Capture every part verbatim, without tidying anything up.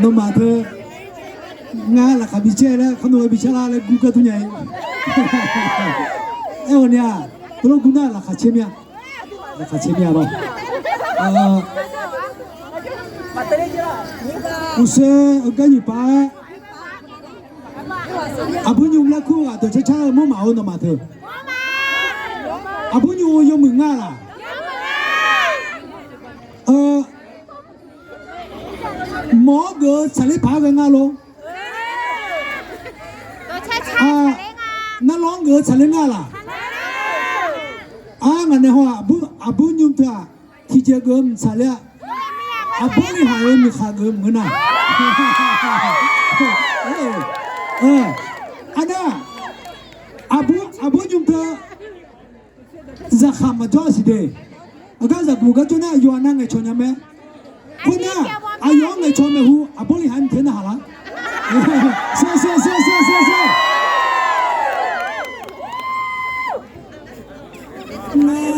Nawmaf teu ngar laqkhaq bi caer laer, kharnoeq-aer bi carlar laer gur gar dur nya-ir. Aerkhawf ni-aq, teulof gur nar laqkhaq caer mir-a. Laqkhaq caer mir-a lawr. Uqshoe heugar nyiq paf-aer, aqbur nymr laer kur-eu ghaq dawq car car-eu mawr maf-eu nawmaf teu. Aqbur nymr-eu yawmuiq ngar laq? Mawq-anr geuf-eu tsaqler paq-aer ghae ngar lor? Narlawr-anr geuf-eu tsaqler ngar laq? Ar, ngaq nae haw-aq, aqbur nymr teu-aq, tiqjeq geuf-eu mq tsaqler-a. Aqbawr li haiq-eu mq khaq geuf-eu mq ngeur nar. Arnar, aqbur nymr teu zaqkhav maqjawr-a siq de. Aqgar zaqguq gar jawr nar, yawqha nav ngaeqcawq nya mae. Khoernar, aqyawf-anr ngaeqcawq maeqhu, aqbawr li haiq mq teq narhaq lar. Sar sar sar sar sar sar. Ngae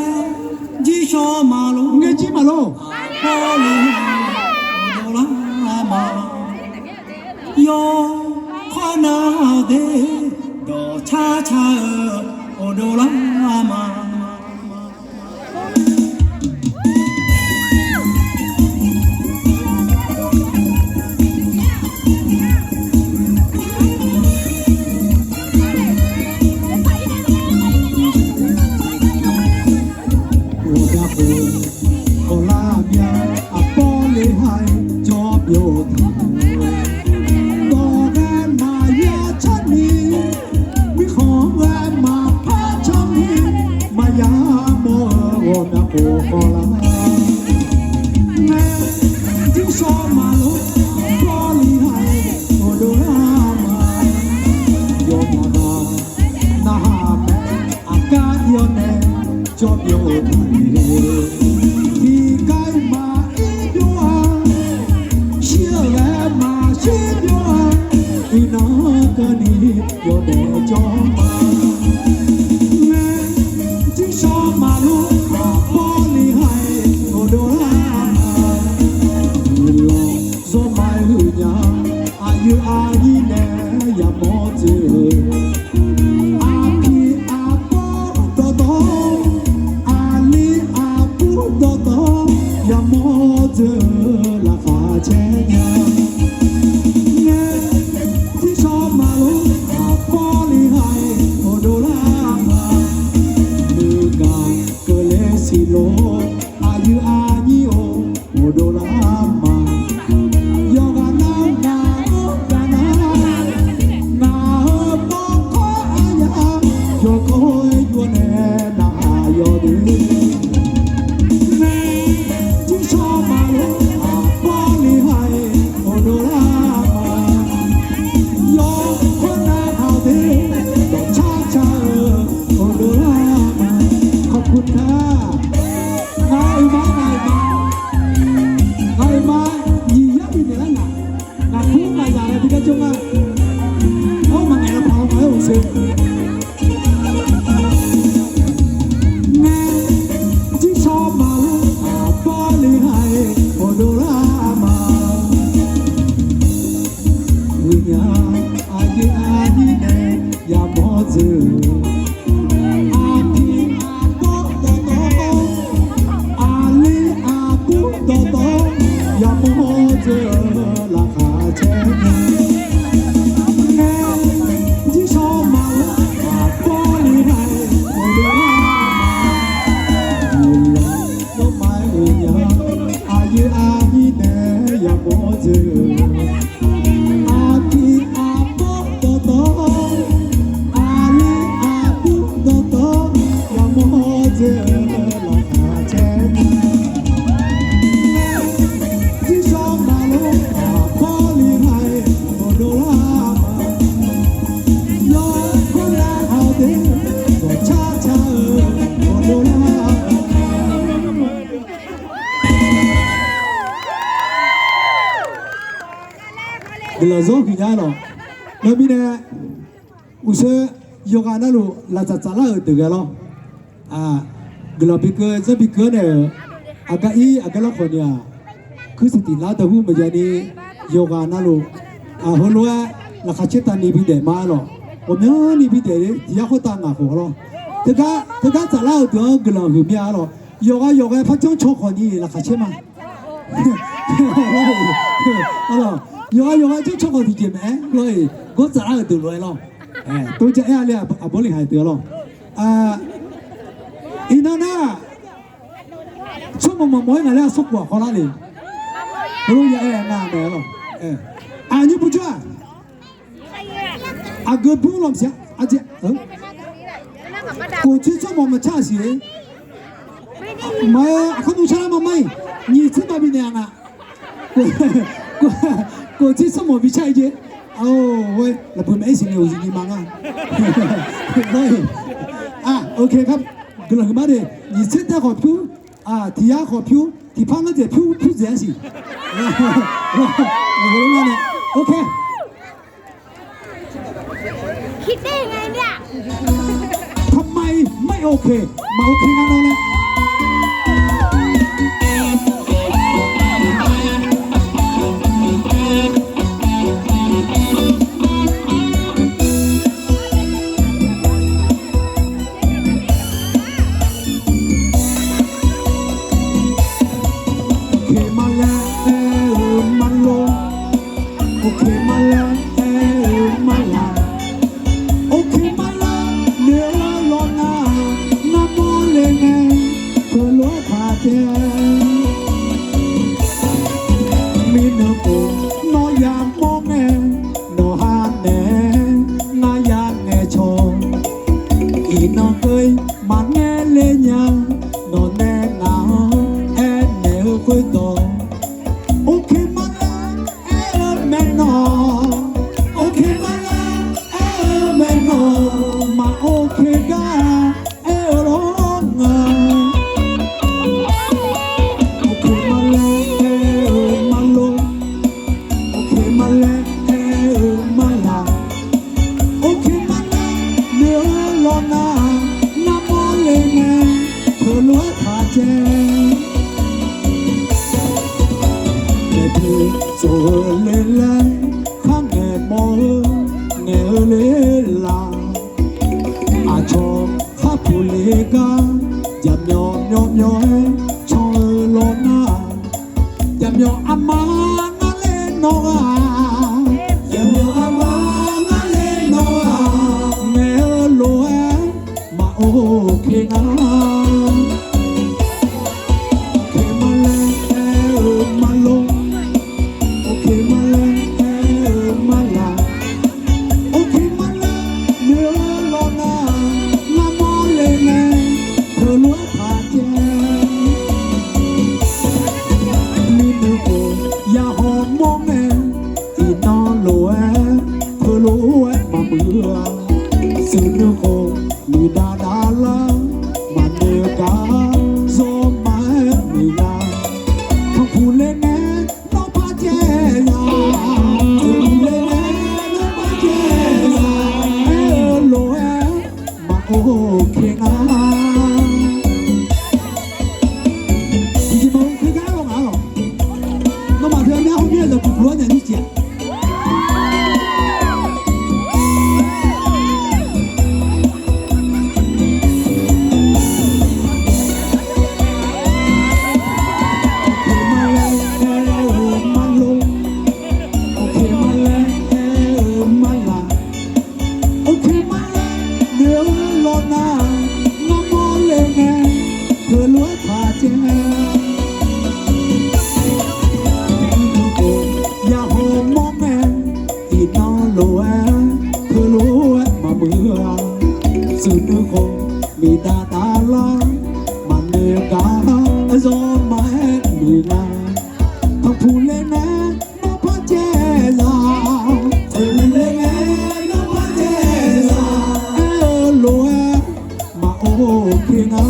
jir shawr maqlor, ngae jir maqlor. Aqbawr li haiq-eu dovlar ma. Yawkawr nar-aq de, dawq car car-eu dovlar ma. Ghawqmya khof khawf lar mya, aqbawr li haiq jawr byov taq. Dawq ghae maqya tsarni, mirkhanq ghae maqpar tsarni, maqya mawr-eu ghawqmya khof khawf lar. Ngae jir shawr maqlor, aqbawr li haiq-eu dovlar ma. Yawqghaq nar narhaq mae, aqgar ir-awr nae jawr byov-eu taqle. Tiqkhaer maqir byov-a, shir-eu ghae maqshir byov-a, iqnan keuvni yawdaef jawr ma. Ngae jir shawr maqlor, aqbawr li haiq-eu dovlar ma. Iqlanq zawrma-aer huiq nya, aqyuif aqnyir nae yamawr dzeur-eu. Aqpiq aqbawr dawqtawv, aqli aqbur dawqtawv, yamawr dzeur-eu laqkhaq caer nya. Ngae jir shawr maqlor, aqbawr li haiq-eu dovlar ma. Nuigaq keuvle siq lor, aqyuif aqnyir-or, dovlar ma. Yawqghaq nar ngaq-anr gaqnar, ngaq-euq bawrkawr aqyawf, yawkawr-aer jawr nae narhaq yawdui. Ngae jir shawr maqlor, aqbawr li haiq-eu dovlar ma. Yawkawr narhaq-eu de, dawq car car-eu dovlar ma. ขอบคุณค่ะ Ngaq-euq ma, ngaq-euq ma, ngaq-euq ma, nyiq yar bifnaeq lar ngaq, ngaq kur ngaq zaq-aer bi gar jawr nga. Awr, maqngaeq lar paq-awr ngaq-aer uqshoe. Ngae jir shawr maqlor, aqbawr li haiq-eu dovlar ma. Uiqnya aqyuif aqnyir nae yamawr dzeur-eu, aqpiq aqbawr dawqtawv, aqli aqbur dawqtawv, yamawr dzeur-eu laqkhaq caer nya. Ngae jir shawr maqlor, aqbawr li haiq-eu dovlar ma. Uiqlanq zawrma-aer huiq nya, aqyuif aqnyir nae yamawr dzeur-eu, aqpiq aqbawr dawqtawv, aqli aqbur dawqtawv, yamawr dzeur-eu laqkhaq caer nya. Ngae jir shawr maqlor, aqbawr li haiq-eu dovlar ma. Yawkawr narhaq-eu de, dawq car car-eu dovlar ma. Guiqlanq zawr huiq nya lawq. Ngar mirnae uqshoe yawqghaq navluf laftsaf tsaflar-euq deuq ghae lawr. Guiqlanq bi keuv zanr bi keuv-anr naeq-euq aqgar ir aqgar lawrkhawf ni-aq, kuir siq tiq lar dawq hur maqya ni, Yawqghaq navluf, heulof-aer laqkhaq caer tavni bidaef ma-aer lawq. Ghawqmyanrni bidaef-eu tiq yar khoertav ngaq khof lawr. Teugar, teugar tsaflar-euq deuq-anr guiqlanq huiq mir-a lawq. Yawqghaq yawqghaq par janrcaw khawf ni laqkhaq caer ma. Yawqghaq yawqghaq janrcaw khawf tiqjeq maeq-aer lawr-iq, gawr tsaflar-euq deuq lof-aer lawr. Tov ja aer-a le, aqbawr le haq deuq-a lawr. Iqnan nar, tsawrmawq maqmawf-aer ngaq laer aqsur khof-aq khawvlar le. Heulof ya aer-a nga mae lawr. Aqnyir bujawr-aq, aqgeu bymr lawq maqsiq-a. Aqjeq, kof tser tsawrmawq maqcar siq-ir. Maqaer, aqkar maqcar lar maqmar-iq, nyiq tser bav bifnaeq-a nga. Kof tser tsawrmawq bicar-ir jeq. Lafbuiq maqaer siqnya-euq zifni ma nga. Guiqlanq huiq ma de. Nyiq tser taev khawf pyur, tiq yar khawf pyur, tiqpar ngar dzaeq pyur pyur dzaeq-a siq. Ok. ทำไมไม่โอเค maq-awr khe ngar nawr laer. Oke ma laer aer-eu ma lor. Oke ma laer aer-eu ma laq. Oke ma laer noeq-eu lawq nar, ngar mawrle ngae, heulof-aer taq caer. Mirnui khof nawr yamawr ngae, nawq ha naeq-aer ngar ya ngaeqcawq. Iqnan keuv maqngae le nya, nawqnae ngaq-anr aernaeq-eu khoerdawq. Oke ma laer aer-eu maeqnawq, oke ma laer aer-eu maeqnawq, maq oke gar aer-eu lawr nga. Oke ma laer aer-eu ma lor. Oke ma laer aer-eu ma laq. Oke ma laer noeq-eu lawq nar, ngar mawrle ngae, heulof-aer taq caer. Naeq poeq tsof-eu le laer, kharngaeq mawr-eu ngaeq-eu le laf. Aqcawq khar puq le gar, jaqmyawf myawf myawf-aer can-eu lawq nar, jaqmyawf aqma ngar le nawq-aq, jaqmyawf aqma ngar le nawq-aq, ngaeq-eu lof-aer maq oke ngar. Oke ma laer aer-eu ma lor. Oke ma laer aer-eu ma laq. Oke ma laer noeq-eu lawq nar, ngar mawrle ngae, heulof-aer taq caer. Mirnui khof ya haw mawr ngae, iqnan lof-aer heulof-aer maqmuiq-a. Suqnui khof muiqdav dav lar, maqnoeq gar zawr ma-aer muiq nar. Tanqpuq le ngae nawr par caer-a. Tanqpuq le ngae nawr par caer-a. Aer-eu lof-aer maq oke ngar. Tiqjeq maq oke gar-awr ngaq-anr lawq. Nawmaf teu nar hawr mir-aer zaqguq puq-awr nyani jeq-aq. Oke ma laer aer-eu ma lor. Oke ma laer aer-eu ma laq. Oke ma laer noeq-eu lawq nar, ngar mawrle ngae, heulof-aer taq caer. Mirnui khof ya haw mawr ngae, iqnan lof-aer heulof-aer maqmuiq-a. Suqnui khof muiqdav dav lar, maqnoeq gar zawr ma-aer muiq nar. Tanqpuq le ngae nawr par caer-a. Tanqpuq le ngae nawr par caer-a. Aer-eu lof-aer maq oke ngar.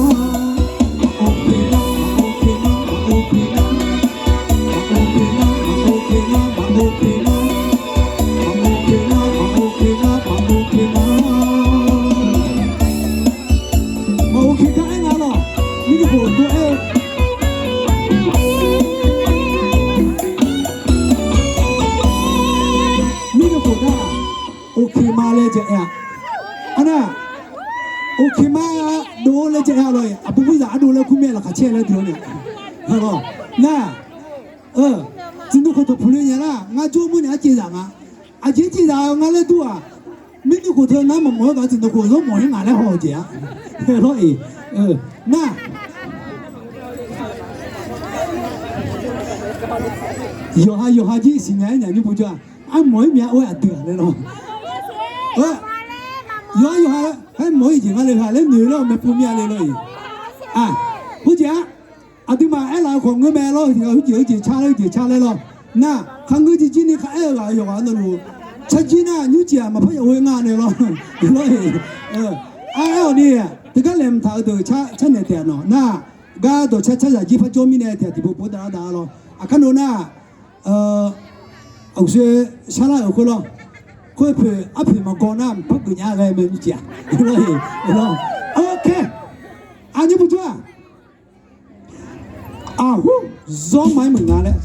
Maq oke ngar, maq oke ngar, maq oke ngar. Maq oke ngar, maq oke ngar, maq oke ngar. Maq oke ngar, maq oke ngar, maq oke ngar. Maq oke gar aer nga lawq. Mirnui khof dov aer-eu. Nar, โอเค ma laer jav-aer-a. Arnar, โอเค ma dov laer jav-aer lawr-iq, aqbur burzaq ardov laer kur mae laqkhaq caer laer dui-awr nae. Nar, tsuif nuikhof tawqpuq le nya nar, ngar jawr mawrnya-aer caevzaq nga. Aqjeq caevzaq-eu nga laer dur-aq, mirnuikhof teu nar maqmawf-aer gaq tsuif nuikhof zawr mawf-aer ngaq laer haw-eu jeq-a. Lawr-iq, nar, yawqha yawqha jir siqnya-aer nya nymr bu jawr-a. Armawf-ir mya-aer oe aqdui-aq laer lawr. Yawqha yawqha-aer mawf-ir jeq nga le ha laer noeq lar-eu maeqpov mir-a le lawr-iq. Khoerjeq-aq, aqduimaf aerlaf-eu khawf ngeur mae lawr, tiqghaq heujeq heujeq car laer heujeq car laer lawr. Nar, kharngeur jirjir ni kharaer-eu ghaq-euq yawqghaq navluf, carjir nar nymrcif-aq maqpar yaf ghoe nga nae lawr. Lawr-iq, aer-awq ni, teugar laeqhmq taq-eu deuq carnaeq taef-a nawq. Nar, gar dawqcar carzaq jir parjawr mirnae taef-a tiqpov pov-aer daqlar daq-a lawr. Aqkar nov nar, aqgeu sharlar-euq khoer lawr. Khoer poeq arpoeq maqgaw nar mqpar geuf nya ghae mae nymrcif-aq. Lawr-iq, lawr. Aqnyir bu jawr-aq. Aqhur, zawr ma-aer meuq nga laer.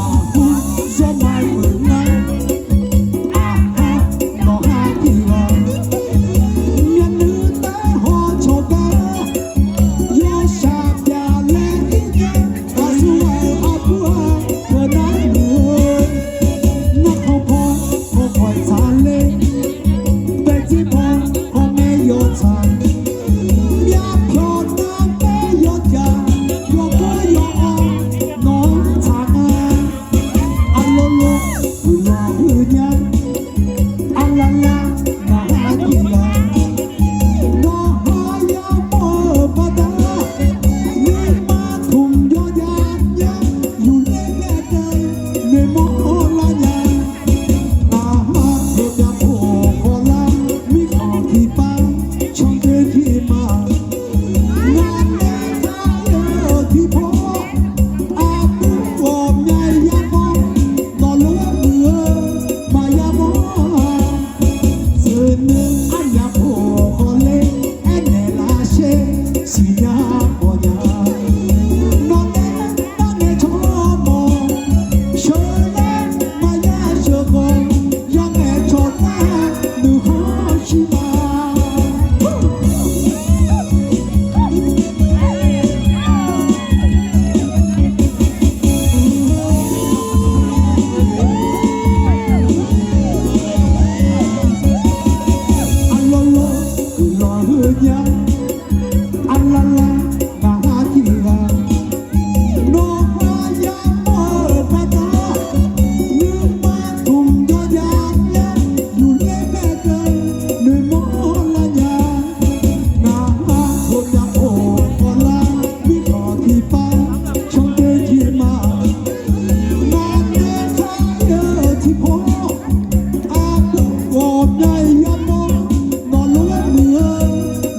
Aqhur, zawr ma-aer meuq nga. Aqhar, nawqha tiq ghaq, myavnuiv taef haw cawq gar, yawshaq pyaq laer ir nya. Aqsur ghaq-euq aqbur-aq, peuq nar muiq-eu, narkhan paw, hawkhoiq tsaq ler, baeqtser paw, hawmae yawtsaq, myavpyawq narmaer yawjaq, yawgor yaw-awr, nawq-anr tsaq nga. Arlawr lawr, uqlawq huiq nya. Arlawr lawr, ngaq-anr tiq ghaq, nawqha yamawr-euq baqda, nuima tmq yawya nya, yufler nae deuv noeqmawr lar nya. Ngaq-anr heubyav poq khawvlar, mirkhanq tiqpav candoer tiqma, ngaq nae kar-eu tiqpaw, aqbur ghawqmya yamawr, nawq lof-aer muiq-eu maqya mawr-a. Tseqnoeq arnyaf poq khawf ler, aernaeq lar sher, siqnya mawrnya. Nawq nae nar nae tsawrmawq, sheuqlaer maqya sheuqkhawf, yangaeq cawq nar, nuikhanr shir ma. Arlawr lawr, uqlawq huiq nya. Arlawr lawr, ngaq-anr tiq ghaq, nawqha yamawr-euq baqda, nuima tmq yawya nya, yufler nae deuv noeqmawr lar nya. Ngaq-anr heubyav poq khawvlar, mirkhanq tiqpav candoer tiqma, ngaq nae kar-eu tiqpaw, aqbur ghawqmya yamawr, nawq lof-aer muiq-eu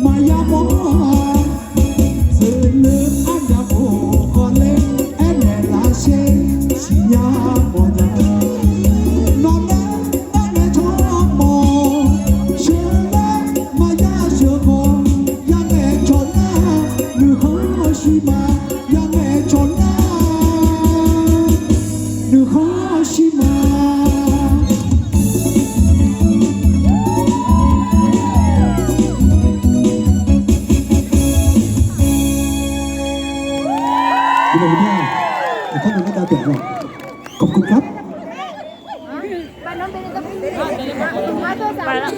maqya mawr-a. Tseqnoeq arnyaf poq khawf ler, aernaeq lar sher, siqnya mawrnya. Nawq nae nar nae tsawrmawq, sheuqlaer maqya sheuqkhawf, yangaeq cawq nar, nuikhanr shir ma. Yangaeq cawq nar, nuikhanr shir ma.